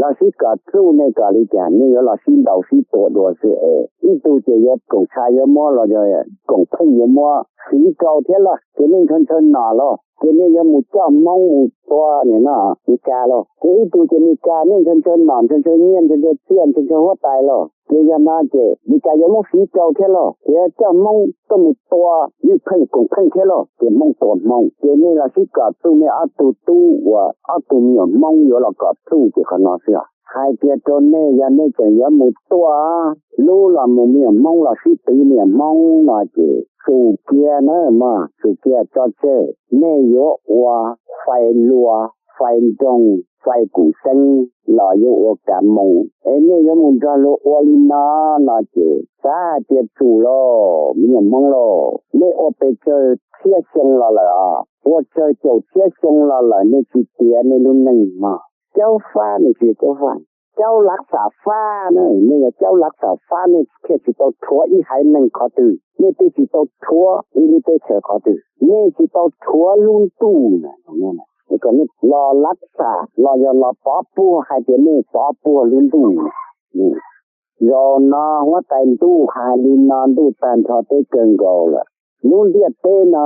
los sib kom txuj nej kom li cas, nej yuav los sib ntaus sib tua dua xwb es ib tug ces yuav koom tshaj yuav muab los yog koom pheej yuav muab fiv rau thiab los ces nej ntshaw ntshaw nom los ces nej yuav mus coj Hmoob mus tua nim no Meskas los ces ib tug ces Meskas nej ntshaw ntshaw nom ntshaw ntshaw nyiaj ntshaw ntshaw txiaj ntshaw ntshaw huab tais los ces yog no ces Meskas yuav muab fiv rau thiab los ces coj Hmoob tuaj mus tua ywj pheej koom pheej thiab los ces Hmoob tua Hmoob ces nej los sib kom txuj nej ob tug tub uas ob tug me nyuam Hmoob yuav los kom txuj ces qhov no xwb os. Hais kiag rau nej, yog nej tseem yuav mus tuaj lub los mus me nyuam Hmoob los sib twv me nyuam Hmoob no ces xum kiag na mog, xum kiag tso tseg, nej yuav ua fais luas fais nroog fais kum xeeb los yuav ua kav moos es nej yuav mus nrog luag ua li no no ces xav hais tias tsum lauj me nyuam Hmoob lauj, nej ua pes tsawg txhiab xyoo los lawm os, ua tsawg caum txhiab xyoo los lawm nej tsis tiav nej lub neej mog. Caub fab nej tsis yog caub fab, caub lav xam fab na, nej yog caub lav xam fab nej thiaj tsis tau rhuav ib haiv neeg qhov twg, nej thiaj tsis tau rhuav ib lub teb chaws qhov twg, nej tsis tau rhuav lub ntuj na. Kom nej los lav xam los yog los pov puag hais tias nej pov puag lub ntuj. Zaum no huab tais ntuj hais li no ntuj tag nrho teb kawg nkaus lawm, lub ntiaj teb no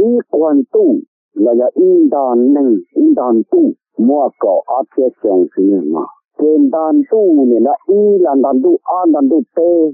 ib quag ntuj los yog ib ntog neeg ib ntog ntuj muaj kaum ob txhiab xyoo xwb mog, ces ntog ntuj nim no ib los ntog ntuj ob ntog ntuj peb,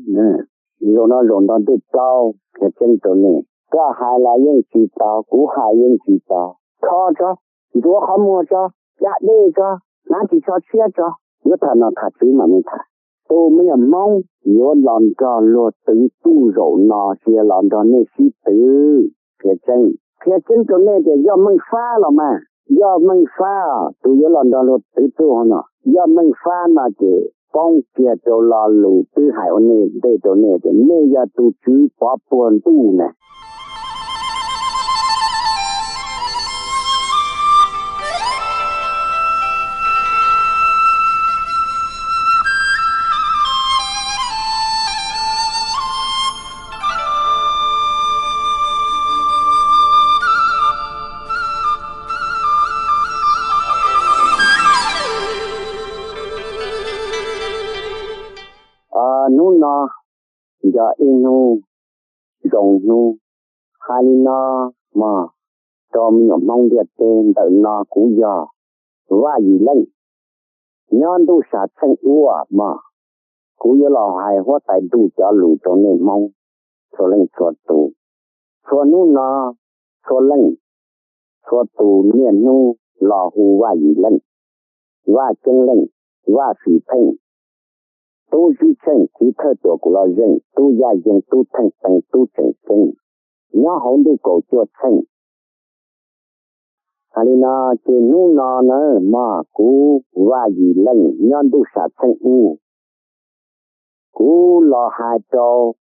zaum no zaum ntog ntuj plaub. Qhia tseeb rau nej, koj hais los yeej tsis tau, kuv hais yeej tsis tau, kho tso, ntxuav qhov muag tso, ya dej tso, hnav ris tsho tshiab tso, yuav tham no tham tswv mam li tham. Tus me nyuam Hmoob yuav los nrog luag twv txuj zaum no tsis yog los nrog nej sib twv. Qhia tseeb, qhia tseeb rau nej tias yog Meej Fab los mas, yog Meej Fab tus yuav los nrog luag twv txuj no, yog Meej Fab no ces poob kiag rau lo lus twb hais ua ntej rau nej tias nej yog tus tswv pov puag ntuj na. Hnub no yog ib hnub zoo hnub, hais li no mog, rau me nyuam Hmoob ntiaj teb, ntawm no kuv yog Vaj Yim Leej, nyob ntuj sam txheej ub mog. Kuv yuav los hais huab tais ntuj cov lus rau nej Hmoob txhua leej txhua tus. Txhua hnub no txhua leej txhua tus niaj hnub los hu Vaj Yim Leej, Vaj Ceeb Leej, Vaj Fim Pheej, Tub Zwb Tsheej, Txiv Thawj Tuam Kuv Loj Zeej, Tub Yaj Yeeg, Tub Theej Teev, Tub Tseem Ceeb, nyob hauv ntuj kaum cuaj txheej. Hais li no ces hnub no na mog, kuv Vaj Yim Leej nyob ntuj sam txheej ub, kuv los hais rau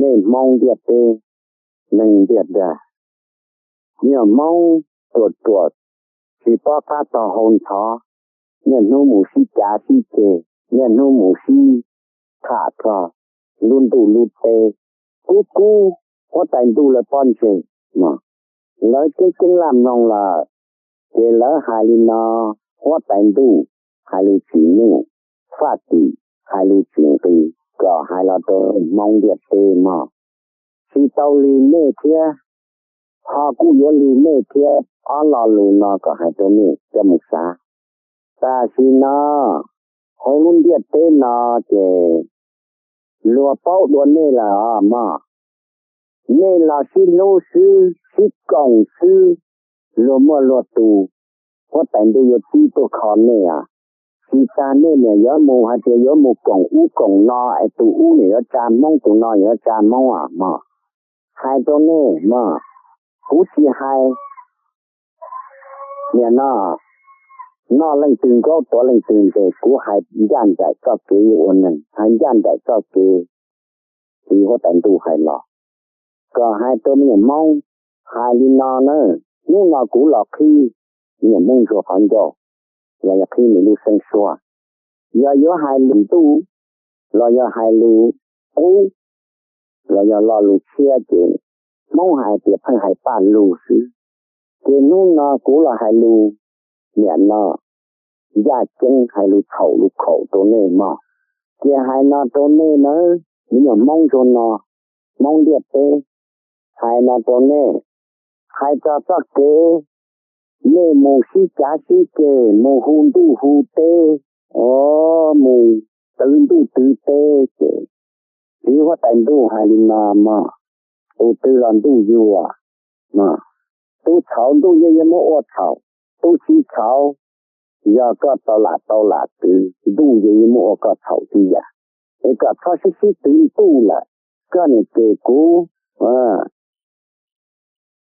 nej Hmoob ntiaj teb, neeg ntiaj teb, me nyuam Hmoob ruam ruam tsis paub qab taug hau ntxhov, niaj hnub mus sib cav sib ceg, niaj hnub mus sib tham txog lub ntuj lub teb, kub kub huab tais ntuj lawv pob ntseg no. Lawv ceeb ceeb laj mloog lawm, ces lawv hais li no, huab tais ntuj hais lus tsis nyuj, faj tim hais lus tsis nqi, kom hais los rau nej Hmoob ntiaj teb mog, tsis tau li nej thiab, ho kuj yuav li nej thiab. Ob lo lus no kom hais rau nej coj mus xav. Tam sim no hauv lub ntiaj teb no ces luag paub dua nej lawm os mog. Nej los sib hlub xwb, sib koom xwb, luag muaj luag tus, huab tais ntuj yuav txib tuaj kho nej os. Tsis tas nej niam yuav mus hais tias yuav mus koom ub koom no es tus ub niam yuav tsa Hmoob tus no yuav tsa Hmoob os mog. Hais rau nej mog, kuv tsis hais niam no noj leej twg nkaub tuav leej twg ntses, kuv hais ncaj nraim txoj kev yuav ua neeg, hais ncaj nraim txoj kev li huab tais ntuj hais los. Kom hais rau me nyuam Hmoob, hais li no na, hnub no kuv los qhib me nyuam Hmoob ntsuag qhov ncauj, los yog qhib nws lub xeeb suab, yog yuav hais lus ntuj los yog hais lus qub los yog lo lus tshiab ces Hmoob hais tias pheej hais paj lug xwb. Ces hnub no kuv los hais lus niam no, yaj ceeb hais lus txhaum lus khaum rau nej mog. Ces hais no rau nej nawb, me nyuam Hmoob tsuag no, Hmoob ntiaj teb, hais no rau nej, hais txog txoj kev nej mus sib cav sib ceg, mus hu ntuj hu teb, o, mus twv ntuj twv teb ces txiv huab tais ntuj hais li no mog, tus twg los ntuj yuam, tus txhaum ntuj yeej yuav muab ua txhaum, tus tsis txhaum yog koj tau lam tau lam twv ntuj yeej yuav muab ua koj txhaum tib yam. Es kom txhob sib sib twv ntuj lawm, koj niam ces kuv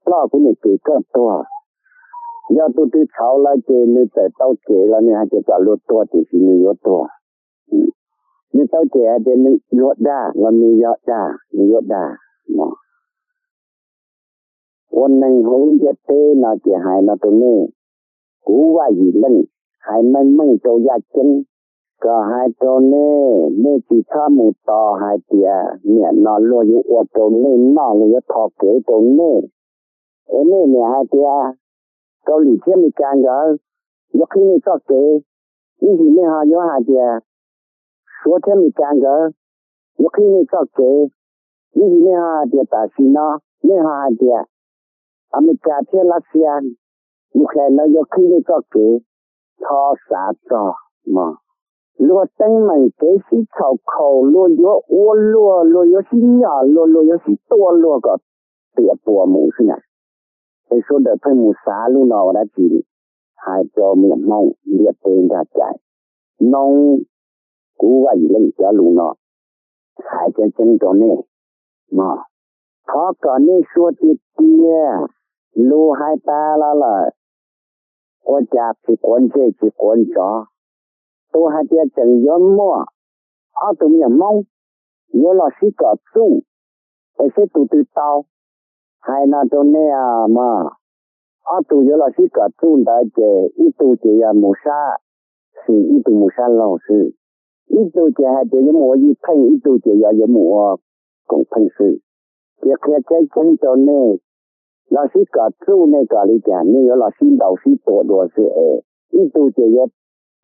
ploj, kuv niam ces koj tuag. Yog tus twg txhaum lawm ces nws txawm tau cem los nws hais tias kom luag tuag tiam sis nws yuav tuag. Nws tau cem hais tias nws yuav dag los nws yog dag, nws yuav dag no. Ua neeg hauv lub ntiaj teb no ces hais no rau nej, kuv Vaj Yim Leej hais meej meej rau yaj ceeb, kom hais rau nej, nej tsis txhob mus tos hais tias niam no luag yuav ua rau nej noj, luag yuav tho kev rau nej. Es nej niam hais tias Kaus Lim thiab Amelikas nkawd yuav qhib nej txoj kev, ib ntsis nej ho yuav hais tias Suav thiab Amelikas nkawd yuav qhib nej txoj kev, ib ntsis nej ho hais tias tam sim no nej ho hais tias Amelikas thiab Lav Xias, Ukraine ntawd yuav qhib nej txoj kev. Thov xav txog mog, luag teeb meem kev sib txhaum khaum, luag yuav ua luag, luag yuav sib nyom luag, luag yuav sib tua luag kom tiam puas mus xwb na. Es sawv daws pheej mus xav lub no ua dab tsi, hais rau me nyuam Hmoob ntiaj teb nrog cai. Noog kuv Vaj Yim Leej cov lus no hais tseeb tseeb rau nej mog. Thov kom nej suav tiag tiag, lus hais tas los lawm, ua cas tsis quav ntsej tsis quav ntsov. Tus hais tias tseem yuav muaj ob tug me nyuam Hmoob yuav los sib kom txuj, es seb tus twg tau. Hais no rau nej mog, ob tug yuav los sib kom txuj ntawd ces ib tug ces yog mus sab xis, ib tug mus sab laug xwb. Ib tug ces hais tias yuav mus ua Yij Pheej, ib tug ces yog yuav mus ua Koom Pheej xwb. Ces qhia tseeb tseeb rau nej, los sib kom txuj nej kom li cas, nej yuav los sib ntaus sib tua dua xwb es. Ib tug ces yuav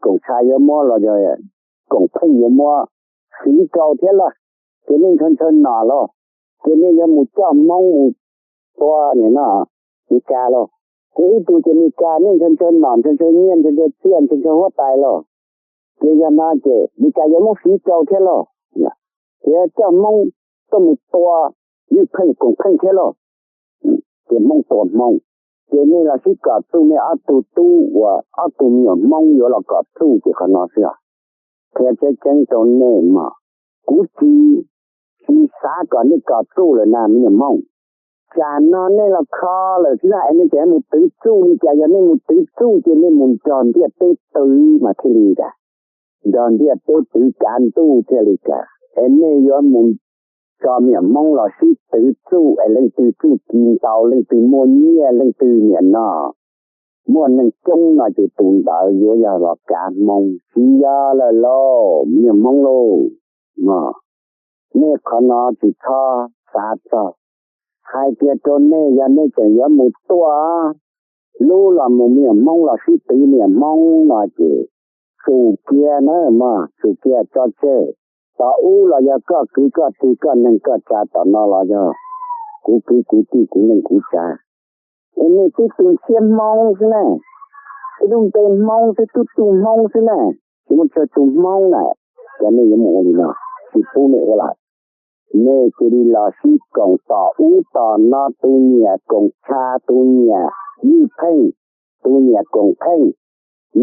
Koom Tsha yuav muab los yog Koom Pheej yuav muab fiv rau thiab lawm, ces nej ntshaw ntshaw nom lauj, ces nej yuav mus coj Hmoob mus tua nim no Meskas lauj. Ces ib tug ces Meskas nej ntshaw ntshaw nom, ntshaw ntshaw nyiaj, ntshaw ntshaw txiaj, ntshaw ntshaw huab tais lauj. Ces yog no ces Meskas yuav muab fiv rau thiab lauj, ces yuav coj Hmoob tuaj mus tua Yij Pheej Koom Pheej thiab lauj. Ces Hmoob tua Hmoob. Ces nej los sib kom txuj, nej ob tug tub uas ob tug me nyuam Hmoob yuav los kom txuj ces qhov no xwb os. Qhia tseeb tseeb rau nej mog, kuv tsis, tsis xav kom nej kom txuj lawm na me nyuam Hmoob. Tsam no nej los kho lawm xwb na, es nej tseem mus twv txuj li cas? Yog nej mus twv txuj ces nej mus nrog ntiaj teb twv mas thiaj li cas, nrog ntiaj teb twv kav ntuj thiaj li cas. Es nej yuav mus tso me nyuam Hmoob los sib twv txuj, es leej twg txuj ci ntau, leej twg muaj nyiaj, leej twg niam no muaj neeg coob no ces tus ntawd yuav yog los kav Hmoob, tsis yog lawm lauj me nyuam Hmoob lauj. Nej qhov no tsis txhob xav txog. Hais tias rau nej, yog nej tseem yuav mus tuaj lub los mus me nyuam Hmoob los sib twv me nyuam Hmoob no ces xum kiag na mog, xum kiag tso tseg. Tom ub los yog koj kwv koj tij koj neeg koj tsav, tom no los yog kuv kwv kuv tij kuv neeg kuv tsav. Es nej tib tug ntxhiab Hmoob xwb na, tib lub npe Hmoob xwb, tub tug Hmoob xwb na, tsis muaj tsawg tus Hmoob na. Ces nej yuav mus ua li no, tsis pub nej ua lawm. Nej cia li los sib koom tom ub tom no, tus nyiam Koom Tsha, tus nyiam Yij Pheej, tus nyiam Koom Pheej,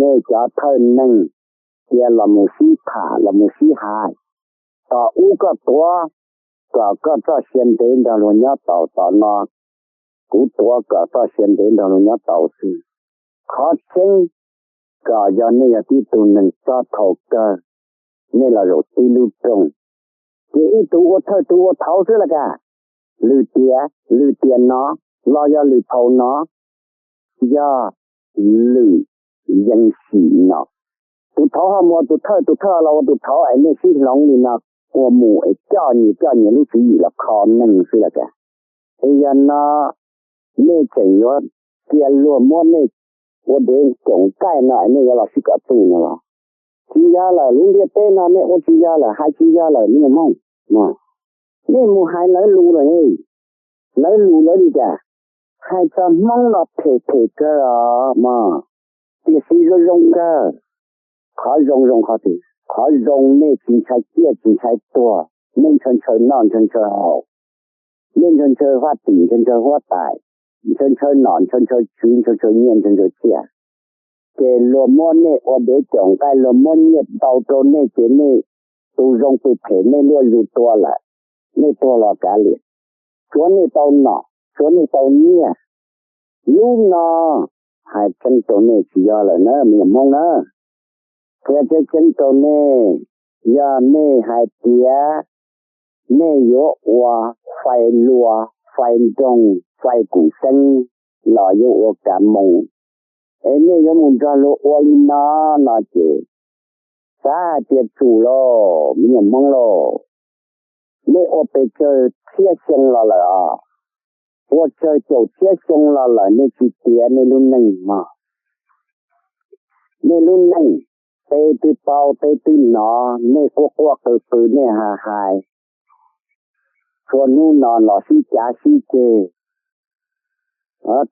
nej cov thawj neeg cia los mus sib tham los mus sib hais. Tom ub koj tuav kom koj txoj sia ntev nrog luag nyob tau, tom no kuv tuav kom txoj sia ntev nrog luag nyob tau xwb. Qhov tseeb kom yog nej yog tib tug neeg txob thaum kawg, nej los zaum tib lub rooj, ces ib tug ua thawj tug ua thaud xwb los cas. Lwm tiam, lwm tiam no los yog lwm thaum no, yog lwm yees sim no, tus thaud ho mus ua tus thawj, tus thawj los ua tus thaud, es nej sib hloov li no ua mus es coj nyias coj nyias lub tswv yim los kho neeg xwb los cas. Es yog no nej tseem yuav cia luag muab nej ua dev caum nqaij no nej yuav los sib kom txuj no los? Tsis yog lawm, lub ntiaj teb no nej ua tsis yog lawm, hais tsis yog lawm me nyuam Hmoob. Nej mus hais lawv lus lawm, lawv lus lawv li cas? Hais txog Hmoob no phem phem kawg os mog, tiam sis zoo zoo kawg. Qhov zoo zoo qhov twg? Qhov zoo nej tsis ntshai ciaj tsis ntshai tuag, nej ntshaw ntshaw noj ntshaw ntshaw haus, nej ntshaw ntshaw huab tim ntshaw ntshaw huab tais, ntshaw ntshaw nom ntshaw ntshaw tswv ntshaw ntshaw nyiaj ntshaw ntshaw txiaj. Ces luag muab nej ua dev caum nqaij, luag muab nyiaj ntau rau nej ces nej tus zoo tus phem nej luaj zus tua lawm, nej tuag los kav liam. Tshuav nej tau nom, tshuav nej tau nyiaj. Lub no hais tseeb rau nej tsis yog lawm na me nyuam Hmoob na. Qhia tseeb tseeb rau nej, yog nej hais tias nej yuav ua fais luas, fais nroog, fais kum xeeb los yuav ua kav moos, es nej yuav mus nrog luag ua li no no ces xav hais tias tsum lauj me nyuam Hmoob lauj. Nej ua pes tsawg txhiab xyoo los lawm os, ua tsawg caum txhiab xyoo los lawm nej tsis tiav nej lub neej mog. Nej lub neej, tej twg paub tej twg hnov, nej quaj quaj qw qw nej hais hais, txhua hnub no los sib cav sib ceg.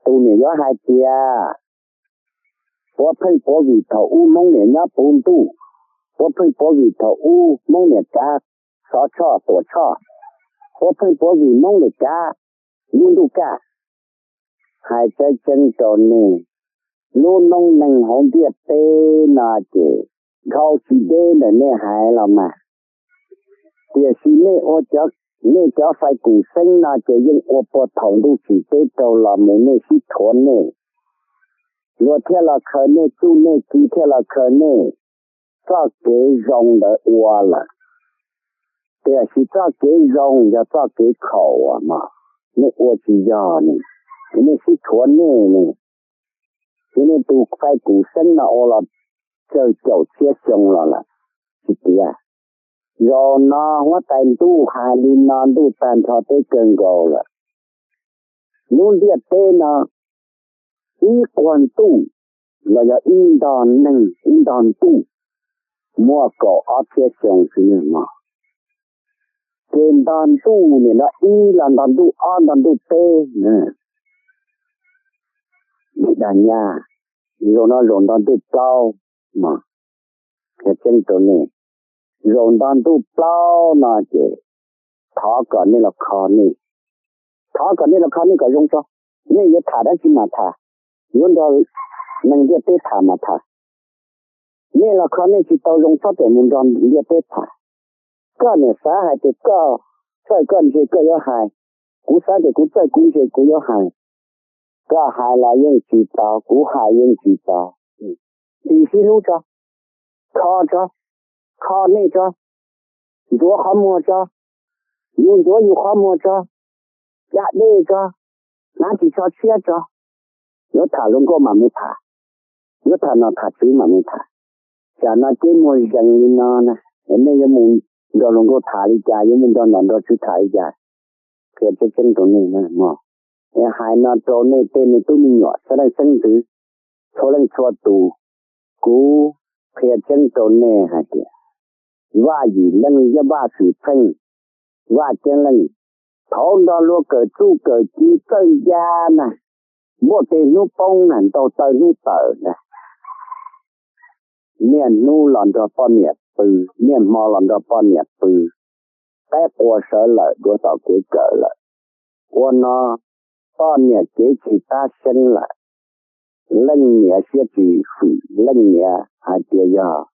Tus niam yuav hais tias, puav pheej puav vim thaum ub Hmoob niam nyob puv ntuj, puav pheej puav vim thaum ub Hmoob niam kav Xov Tshoj Tuam Tshoj, puav pheej puav vim Hmoob niam kav lub ntuj kaj. Hais tseeb tseeb rau nej, lub noob neej hauv ntiaj teb no ces dhau tsis deb ntawm nej hais los mas. Tiam sis nej ua, nej cov fais kum xeeb no ces yeej ua puag thaum ntuj tsim teb rau los mus nej sib thuav nej. Luag thiaj los khaws nej txuj nej ci, thiaj los khaws nej txoj kev zoo ntawd ua lawm. Tiam sis txoj kev zoo yog txoj kev khaum no, nej ua tsis yog ne, nej sib thuav nej ne. Ces nej tus fais kum xeeb no ua los tsawg caum txhiab xyoo los lawm tsis tiav. Zaum no huab tais ntuj hais li no ntuj tag nrho teb kawg nkaus lawm. Lub ntiaj teb no ib quag ntuj los yog ib ntog neeg ib ntog ntuj muaj kaum ob txhiab xyoo xwb no. Ces ntog ntuj nim no ib los ntog ntuj ob ntog ntuj peb, dag nyab, zaum no zaum ntog ntuj plaub no. Qhia tseeb rau nej, zaum ntog ntuj plaub no ces thov kom nej los kho nej, thov kom nej los kho nej kom zoo tso. Nej yuav tham dab tsi mas tham, yuav nrog neeg ntiaj teb tham mas tham. Nej los kho nej tsis tau zoo txhob txawm mus nrog ntiaj teb tham. Koj niam xav hais tias koj txawj koj ntse koj yuav hais, kuv xav tias kuv txawj kuv ntse kuv yuav hais. Koj hais los yeej tsis tau, kuv hais yeej tsis tau. Tis sib hlub tso, kho tso, kho nej tso, ntxuav qhov muag tso, yus ntxuav yus qhov muag tso, caj dej tso, hnav ris tsho tshiab tso. Yuav tham hluas nkauj mam mus tham, yuav tham nom tham tswv mam mus tham. Tsam no ces muaj zees li no na, nej yuav mus nrog hluas nkauj tham li cas, yuav mus nrog nom nrog tswv tham li cas? Qhia tseeb tseeb rau nej na mog. Es hais no rau nej tej me tub me nyuam xeeb leej xeeb ntxwv, txhua leej txhua tus, kuv qhia tseeb rau nej hais tias Vaj Yim Leej yog Vaj Xwm Pheej, Vaj Ceeb Leej, thaum nrog luag kawm txuj kawm ci txawj ya na, npuaj teg hnub poob na, ntaug taw hnub tawm na, niaj hnub los nrog poj niam pw, niaj hmo los nrog poj niam pw, qaib qua sawv lawm dua tom kev kawm lawm. Ua no poj niam cev tsis tab seeb lawm, leej niam siab tsis fwm, leej niam hais tias yog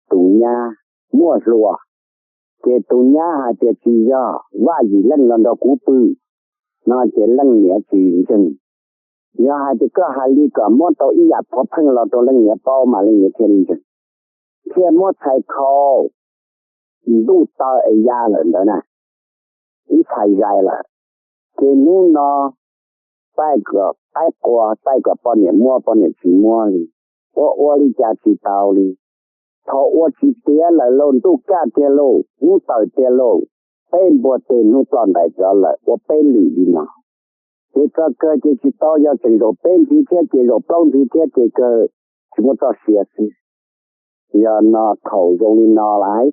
tus nyab muaj hlua, ces tus nyab hais tias tsis yog, Vaj Yim Leej los nrog kuv pw no ces leej niam tsis ntseeg. Yog hais tias koj hais li kom muab tau ib yam pov pheej los rau leej niam paub mas leej niam thiaj li ntseeg, thiaj muab txhais khau ntuj taw es ya lawm ntawd na, ib txhais zais lawm. Ces hnub no taij kom qaib qua, taij kom poj niam muab, poj niam tsis muab li, ua ua li cas tsis tau li. Thaum ua tsis tiav lawm lauj, ntuj kaj tiag lauj, hnub tawm tiag lauj, peb npuaj teg hnub ploj ntais rov lawm, ua peb lwm li no. Ces txog kawg ces tsis tau, yog tseem zaum peb ntxiv thiab ces zaum plaub ntxiv thiab ces kawg tsis muaj txoj sia xwb. Yog no thaum zoo li no lawm,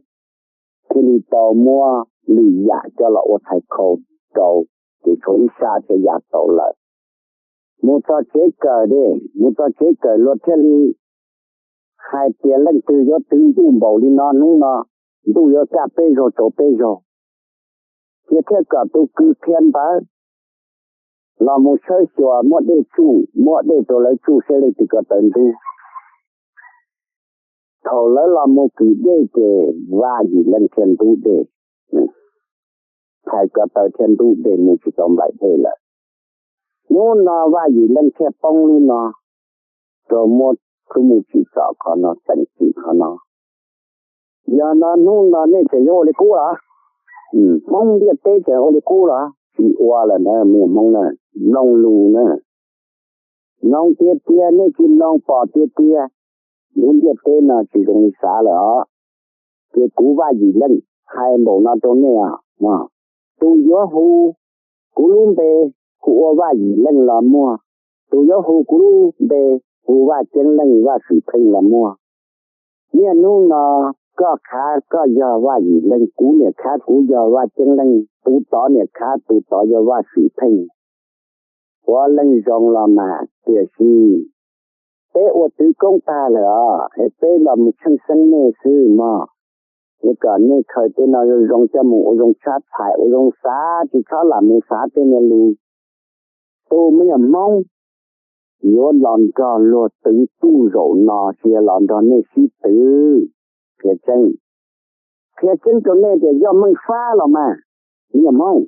thiaj li tau muab lwm yam coj los ua txhais khau rau, ces tshuav ib sab thiaj ya tau lawm. Mus txog tsev kawm ne, mus txog tsev kawm luag thiaj li hais tias leej twg yuav twv ntuj npaum li no hnub no, ntuj yuav kaj peb zaug tsau peb zaug. Ces thiaj kom tus kws qhia ntawv los mus tshawb xyuas muab dej tsuj, muab dej rau lawv tsuj seb leej twg ko taw ntub. Thaum lawv los mus kwm dej ces Vaj Yim Leej thiaj ntub dej, phais ko taw thiaj ntub dej mus tsis tau nplaim dej lawm. Hnub no Vaj Yim Leej thiaj poob lub no, rau muab tub mus tsim txom qhov no, teem txim qhov no. Yog no hnub no nej tseem yuav ua li qub los? Hmoob ntiaj teb tseem ua li qub los? Tsis ua lawm na, me Hmoob na, mloog lus na. Mloog tiag tiag, nej tsis mloog pom tiag tiag, lub ntiaj teb no tsis zoo li xav lawm os. Ces kuv Vaj Yim Leej hais npaum no rau nej os. Tus yuav hu kuv lub npe hu ua Vaj Yim Leej los muaj, tus yuav hu kuv lub npe hu Vaj Ceeb Leej, Vaj Swm Pheej los muaj. Niaj hnub no koj khav koj yog Vaj Yim Leej, kuv niam khav kuv yog Vaj Ceeb Leej, tus tod niam khav tus tod yog Vaj Swm Pheej. Puav leej zoo los mas, tiam sis peb ua twv koob tag lawm os, es peb los mus tsheej xeeb nej xwb mog. Es kom nej khaws tej no zoo zoo coj mus ua zoo tshab txhais, ua zoo xav, tsis txhob lam mus xav tej niag lus. Tus me nyuam Hmoob yuav los nrog luag twv tuj zaum no, tsis yog los nrog nej sib twv. Qhia tseeb, qhia tseeb rau nej tias Yoj Meej Fab los mas, me nyuam Hmoob,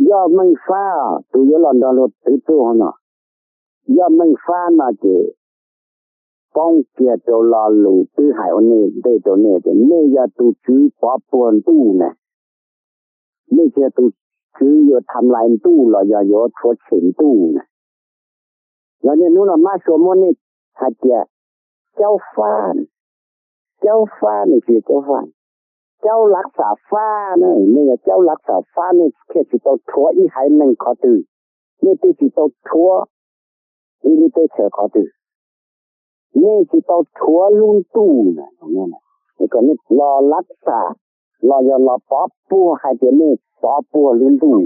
Yoj Meej Fab tus yuav los nrog luag twv tuj no. Yoj Meej Fab no ces poob kiag rau lo lus twb hais ua ntej rau nej tias nej yog tus tswv pov puag ntuj na, nej tsis yog tus tswv yuav tham lais ntuj los yog yuav rhuav tshem ntuj na. Yog niaj hnub no Mab Sua muab nej hais tias Caub Fab, Caub Fab, nej tsis yog Caub Fab, Caub Lav Xam Fab na, nej yog Caub Lav Xam Fab, nej thiaj tsis tau rhuav ib haiv neeg qhov twg, nej thiaj tsis tau rhuav ib lub teb chaws qhov twg, nej tsis tau rhuav lub ntuj na. Kom nej los Lav Xam los yog los pov puag hais tias nej pov puag lub ntuj.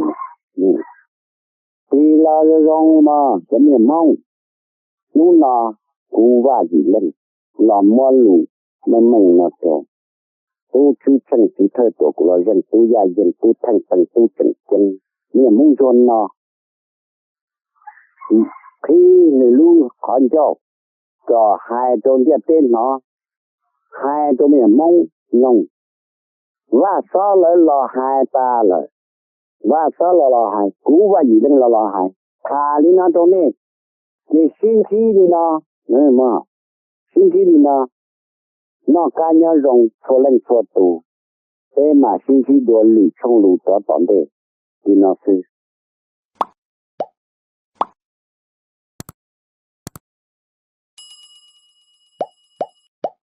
Tis los zoo mog cov me nyuam Hmoob, hnub no kuv Vaj Yim Leej los muab lus meej meej no rau tub Tswb Tsheej, txiv thawj tuam kuv los zeej, tub Yaj Yeej, tub Theej Peej, tub Tseem Ceeb, me nyuam Hmoob ntsuag no qhib nws lub qhov ncauj kom hais rau ntiaj teb hnov, hais rau me nyuam Hmoob mloog. Vaj Xob lawv los hais tas lawm, Vaj Xob los los hais, kuv Vaj Yim Leej los los hais, tham li no rau nej, ces sib ntsib li no, sib ntsib li no, noj qab nyob zoo txhua leej txhua tus, peb mam sib ntsib dua lwm tshooj lus rov tom ntej li no xwb.